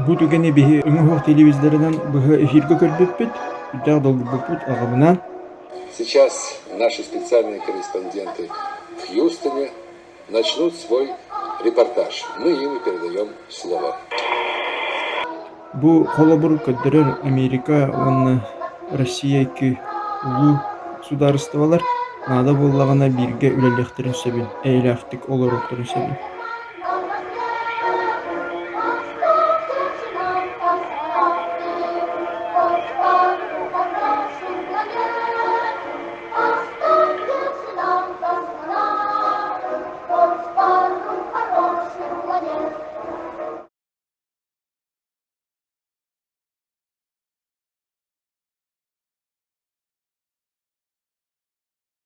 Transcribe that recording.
Бу түгэни биһи өҥө телевизорынан быһа эфиргэ көрбүппүт, сүрдээх долгуйбуппут аҕабынаан. Сейчас наши специальные корреспонденты в Хьюстоне начнут свой репортаж. Мы им и передаем слово. Бу холобур көрдөрөр Америка уонна Россия икки улуу судаарыстыбалар наада буоллаҕына бииргэ үлэлиэхтэрин сөбүн, эйэлээхтик олоруохтарын сөбүн.